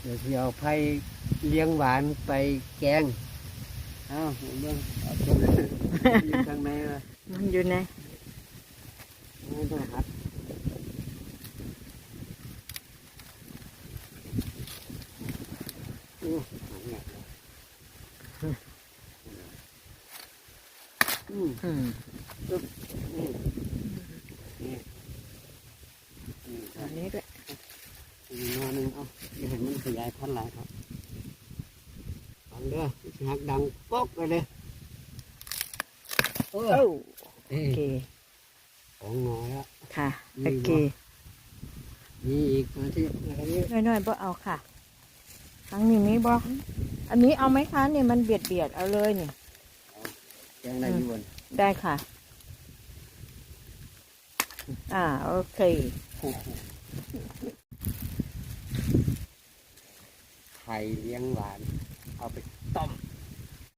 ດຽວຊິເອົາໄຜ່ລ້ຽງຫວານໄປແກງ. ເອົາ ເບິ່ງ ເອົາຕົວ ຢູ່ທາງໃນວະ ມັນຢູ່ໃນ ໂອ້ ຕ້ອງຫັດ ໂອ້ ຫາຍາກເນາະ. ອືມ ອືມ ອືມ ນີ້ ນີ້ ອັນນີ້ດ້ວຍ ອີກໜໍ່ໜຶ່ງ ເອົາ ຢ່າໃຫ້ມັນຂະຫຍາຍພັນຫຼາຍເທາະ ຟັງເດີ ຊິຫັກດັງປົກເລີຍເດີ. ໂອ້ ໂອ້ ໂອເຄ ສອງໜໍ່ແລ້ວ ຄ່ະ ມີ ໂອເຄ ບໍ່? ມີອີກ ມາທີ່ ມາທາງນີ້ ນ້ອຍໆ ບໍ່ເອົາຄ່ະ. ທາງນີ້ມີບໍ່? ອັນນີ້ເອົາໄໝຄະ? ນີ້ມັນບຽດໆ ເອົາເລີຍນີ້ ເອົາ ແກງໄດ້ຢູ່ບໍ່? ອືມ ໄດ້ຄ່ະ ອ່າ ໂອເຄ ໄຂ່ລ້ຽງຫວານ ເອົາໄປຕົ້ມ.